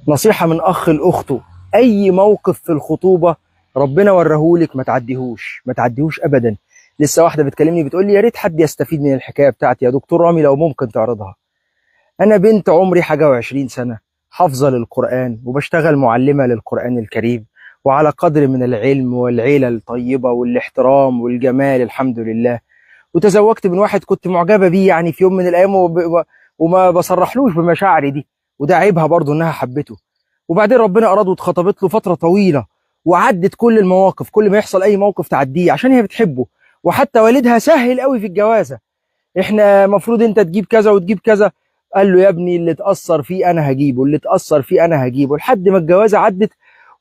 نصيحة من أخ لأخته، أي موقف في الخطوبة ربنا ورهولك ما تعديهوش، ما تعديهوش أبدا. لسه واحدة بتكلمني بتقول لي يا ريت حد يستفيد من الحكاية بتاعتي يا دكتور رامي لو ممكن تعرضها. أنا بنت عمري حاجة وعشرين سنة، حافظة للقرآن وبشتغل معلمة للقرآن الكريم، وعلى قدر من العلم والعيلة الطيبة والاحترام والجمال الحمد لله. وتزوجت من واحد كنت معجبة بيه يعني في يوم من الأيام، وما بصرحلوش بمشاعري دي، وده عيبها برضو إنها حبته. وبعدين ربنا أراد واتخطبت له فترة طويلة، وعدت كل المواقف، كل ما يحصل أي موقف تعديه عشان هي بتحبه. وحتى والدها سهل قوي في الجوازة، إحنا مفروض أنت تجيب كذا وتجيب كذا، قال له يا ابني اللي اتأثر فيه أنا هجيبه، اللي اتأثر فيه أنا هجيبه، لحد ما الجوازة عدت.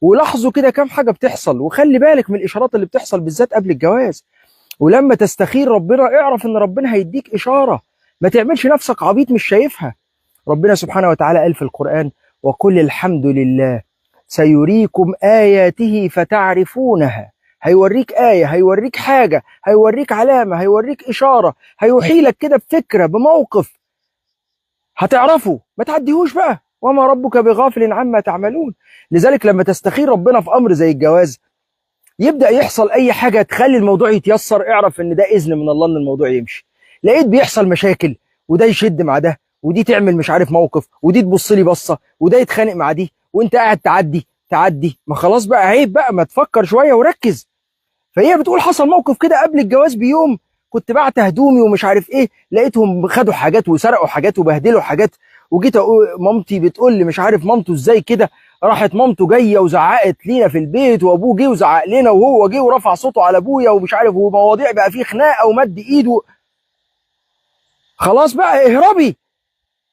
ولاحظوا كده كام حاجة بتحصل، وخلي بالك من الإشارات اللي بتحصل بالذات قبل الجواز. ولما تستخير ربنا اعرف إن ربنا هيديك إشارة، ما تعملش نفسك عبيط مش شايفها. ربنا سبحانه وتعالى قال في القرآن: وقل الحمد لله سيريكم آياته فتعرفونها. هيوريك آية، هيوريك حاجة، هيوريك علامة، هيوريك إشارة، هيوحيلك كده بفكرة بموقف هتعرفه، ما تعديهوش بقى. وما ربك بغافل عما تعملون. لذلك لما تستخير ربنا في أمر زي الجواز يبدأ يحصل أي حاجة تخلي الموضوع يتيسر، اعرف إن ده إذن من الله إن الموضوع يمشي. لقيت بيحصل مشاكل، وده يشد مع ده، ودي تعمل مش عارف موقف، ودي تبص لي بصة، وده يتخانق مع دي، وانت قاعد تعدي تعدي، ما خلاص بقى عيب بقى، ما تفكر شوية وركز. فهي بتقول حصل موقف كده قبل الجواز بيوم، كنت بعت هدومي ومش عارف ايه، لقيتهم خدوا حاجات وسرقوا حاجات وبهدلوا حاجات، وجيت اقول مامتي بتقول لي مش عارف مامته ازاي كده، راحت مامته جاية وزعقت لينا في البيت، وابوه جه وزعق لنا، وهو جه ورفع صوته على ابويا ومش عارف، ومواضيع بقى فيه خناقه ومد ايده. خلاص بقى اهربي.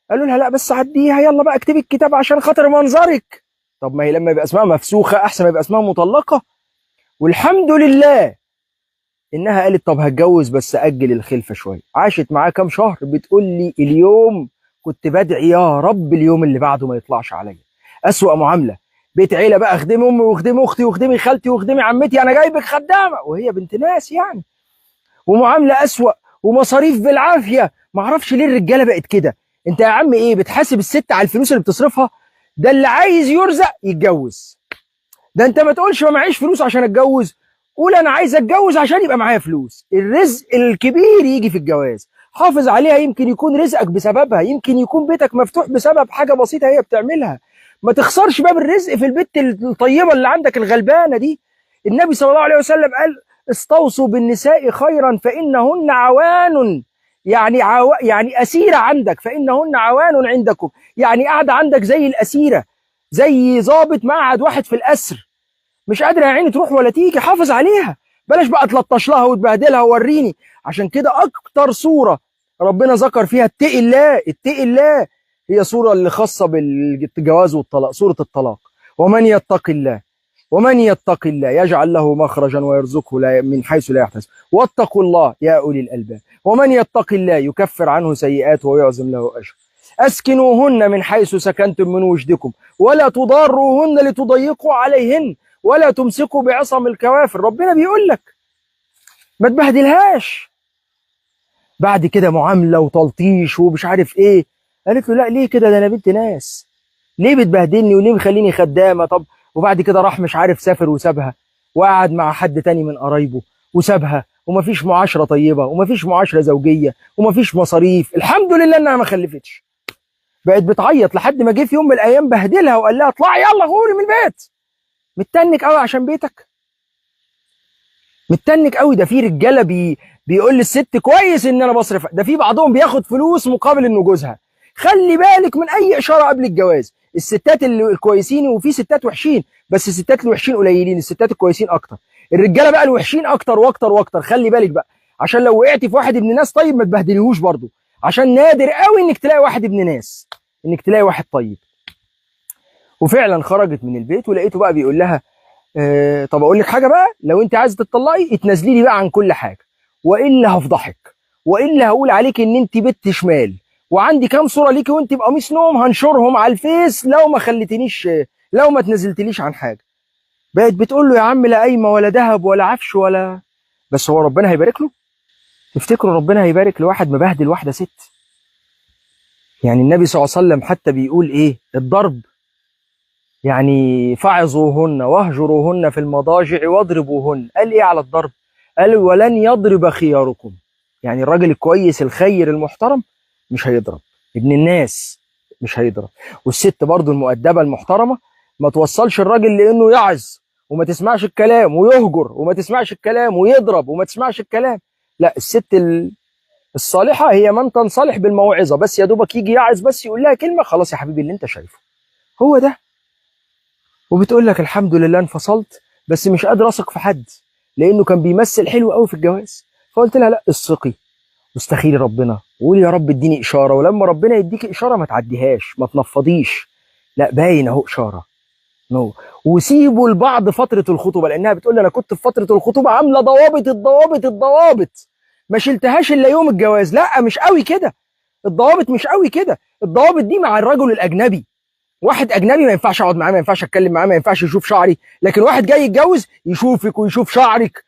قالوا لها لا بس عديها، يلا بقى اكتبي الكتاب عشان خاطر منظرك. طب ما هي لما يبقى اسمها مفسوخه احسن ما يبقى اسمها مطلقه. والحمد لله انها قالت طب هتجوز بس اجل الخلفة شوية. عاشت معاه كام شهر، بتقول لي اليوم كنت بدعي يا رب اليوم اللي بعده ما يطلعش عليا. اسوأ معاملة، بيت عيله بقى، اخدمي امي واخدمي اختي واخدمي خالتي واخدمي عمتي، انا جايبك خدامه، وهي بنت ناس يعني. ومعامله اسوأ ومصاريف بالعافية. معرفش ليه الرجالة بقت كده. انت يا عم ايه بتحاسب الست على الفلوس اللي بتصرفها؟ ده اللي عايز يرزق يتجوز. ده انت ما تقولش ما معيش فلوس عشان اتجوز، قول انا عايز اتجوز عشان يبقى معايا فلوس. الرزق الكبير يجي في الجواز، حافظ عليها، يمكن يكون رزقك بسببها، يمكن يكون بيتك مفتوح بسبب حاجة بسيطة هي بتعملها. ما تخسرش باب الرزق في البيت الطيبة اللي عندك الغلبانه دي. النبي صلى الله عليه وسلم قال استوصوا بالنساء خيرا فانهن عوان، يعني يعني اسيرة عندك، فانهن عوان عندكم، يعني قاعدة عندك زي الاسيره، زي ظابط مقعد واحد في الاسر، مش قادرة يا عيني تروح ولا تيجي. حافظ عليها، بلاش بقى تلطش لها وتبهدلها ووريني. عشان كده اكتر صوره ربنا ذكر فيها اتقي الله اتقي الله هي صوره اللي خاصة بالجواز والطلاق، سورة الطلاق. ومن يتق الله، ومن يتق الله يجعل له مخرجا ويرزقه من حيث لا يحتسب، واتقوا الله يا اولي الالباب، ومن يتق الله يكفر عنه سيئاته ويعظم له اجر. اسكنوهن من حيث سكنتم من وجدكم ولا تضاروهن لتضيقوا عليهن ولا تمسكوا بعصم الكوافر. ربنا بيقول لك ما تبهدلهاش. بعد كده معاملة وتلطيش ومش عارف ايه. قالت له لا ليه كده، ده انا بنت ناس، ليه بتبهدلني وليه مخليني خدامه؟ طب وبعد كده راح مش عارف سافر وسابها، وقعد مع حد تاني من قرايبه وسابها، ومفيش معاشرة طيبة ومفيش معاشرة زوجيه ومفيش مصاريف. الحمد لله انها ما خلفتش. بقت بتعيط لحد ما جه في يوم من الايام بهدلها وقال لها اطلعي يلا غوري من البيت. متنك قوي عشان بيتك، متنك قوي. ده في رجاله بيقول للست كويس ان انا بصرف، ده في بعضهم بياخد فلوس مقابل انه جوزها. خلي بالك من اي اشارة قبل الجواز. الستات اللي الكويسين، وفي ستات وحشين، بس الستات الوحشين قليلين، الستات الكويسين اكتر. الرجالة بقى الوحشين اكتر واكتر واكتر. خلي بالك بقى، عشان لو وقعتي في واحد ابن ناس طيب ما تبهدليهوش برضه، عشان نادر قوي انك تلاقي واحد ابن ناس، انك تلاقي واحد طيب. وفعلا خرجت من البيت ولقيته بقى بيقول لها طب اقول لك حاجة بقى، لو انت عايزه تطلقي اتنازلي لي بقى عن كل حاجة، والا هفضحك، والا هقول عليك ان انت بنت شمال، وعندي كام صوره ليكي وانت بقميص نوم هنشرهم على الفيس لو ما خليتنيش، لو ما تنزلتليش عن حاجة. بقت بتقول له يا عم لا قايمة ولا ذهب ولا عفش ولا، بس هو ربنا هيبارك له؟ تفتكروا ربنا هيبارك لواحد مبهدل واحدة ست؟ يعني النبي صلى الله عليه وسلم حتى بيقول ايه؟ الضرب يعني فعظوهن واهجروهن في المضاجع واضربوهن. قال ايه على الضرب؟ قال ولن يضرب خياركم. يعني الراجل الكويس الخير المحترم مش هيضرب، ابن الناس مش هيضرب. والست برضو المؤدبة المحترمة ما توصلش الراجل لانه يعظ وما تسمعش الكلام ويهجر وما تسمعش الكلام ويضرب وما تسمعش الكلام. لا، الست الصالحة هي من تنصلح بالموعظة، بس يا دوبك يجي يعظ بس يقول لها كلمة، خلاص يا حبيبي اللي انت شايفه هو ده. وبتقول لك الحمد لله انفصلت، بس مش قادر اثق في حد لانه كان بيمثل حلو قوي في الجواز. فقلت لها لا، اثقي واستخيري ربنا وقولي يا رب اديني اشارة، ولما ربنا يديك اشارة ما تعديهاش، ما تنفضيش، لا باين اهو اشارة نو. وسيبوا لبعض فترة الخطوبة، لانها بتقول انا كنت في فترة الخطوبة عامله ضوابط الضوابط الضوابط، ما شلتهاش الا يوم الجواز. لا مش قوي كده، الضوابط مش قوي كده. الضوابط دي مع الرجل الاجنبي، واحد اجنبي ما ينفعش اقعد معاه، ما ينفعش اتكلم معاه، ما ينفعش يشوف شعري. لكن واحد جاي يتجوز يشوفك ويشوف شعرك،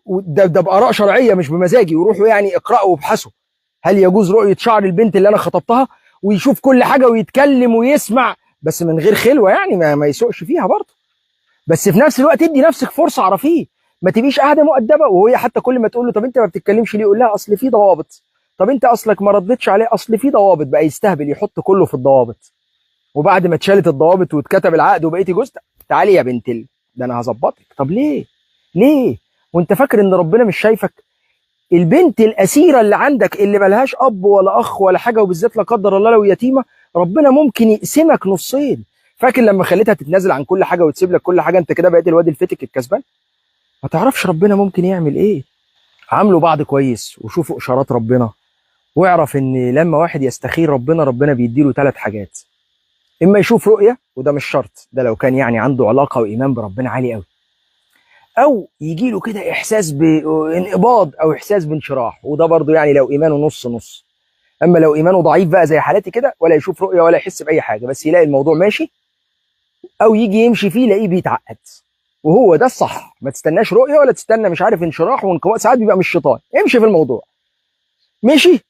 ده باراء شرعية مش بمزاجي. وروحوا يعني اقرأوا وابحثوا هل يجوز رؤية شعر البنت اللي انا خطبتها، ويشوف كل حاجة ويتكلم ويسمع، بس من غير خلوه يعني، ما يسوقش فيها برضه. بس في نفس الوقت ادي نفسك فرصة، اعرفيه، ما تبقيش قاعدة مؤدبة. وهي حتى كل ما تقول له طب انت ما بتتكلمش ليه، يقول لها اصل في ضوابط. طب انت اصلك ما ردتش عليه، اصل في ضوابط. بقى يستهبل، يحط كله في الضوابط. وبعد ما اتشالت الضوابط واتكتب العقد وبقيتي جوز، تعالي يا بنت ده انا هظبطك. طب ليه؟ ليه؟ وانت فاكر ان ربنا مش شايفك؟ البنت الاسيره اللي عندك اللي ملهاش اب ولا اخ ولا حاجة، وبالذات لا قدر الله لو يتيمة، ربنا ممكن يقسمك نصين. فاكر لما خليتها تتنازل عن كل حاجة وتسيب لك كل حاجة، انت كده بقيت الواد الفتك الكسبان؟ ما تعرفش ربنا ممكن يعمل ايه. عاملوا بعض كويس وشوفوا اشارات ربنا، واعرف ان لما واحد يستخير ربنا، ربنا بيديله 3 حاجات. اما يشوف رؤية، وده مش شرط، ده لو كان يعني عنده علاقة وايمان بربنا عالي قوي، او يجي له كده احساس بانقباض او احساس بانشراح، وده برضو يعني لو ايمانه نص نص. اما لو ايمانه ضعيف بقى زي حالتي كده، ولا يشوف رؤية ولا يحس باي حاجة، بس يلاقي الموضوع ماشي، او يجي يمشي فيه يلاقيه بيتعقد. وهو ده الصح، ما تستناش رؤية ولا تستنى مش عارف انشراح وانقباض، ساعات بيبقى مش شيطان. امشي في الموضوع، مشي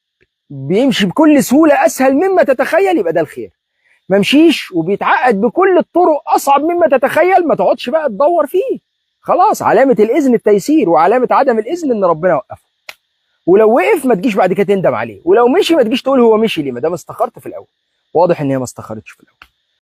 بيمشي بكل سهولة اسهل مما تتخيل، يبقى ده الخير. ما مشيش وبيتعقد بكل الطرق اصعب مما تتخيل، ما تقعدش بقى تدور فيه، خلاص. علامة الاذن التيسير، وعلامة عدم الاذن ان ربنا وقفه. ولو وقف ما تجيش بعد كده تندم عليه، ولو مشي ما تجيش تقول هو مشي ليه، ما دام استخرت في الاول. واضح ان هي ما استخرتش في الاول.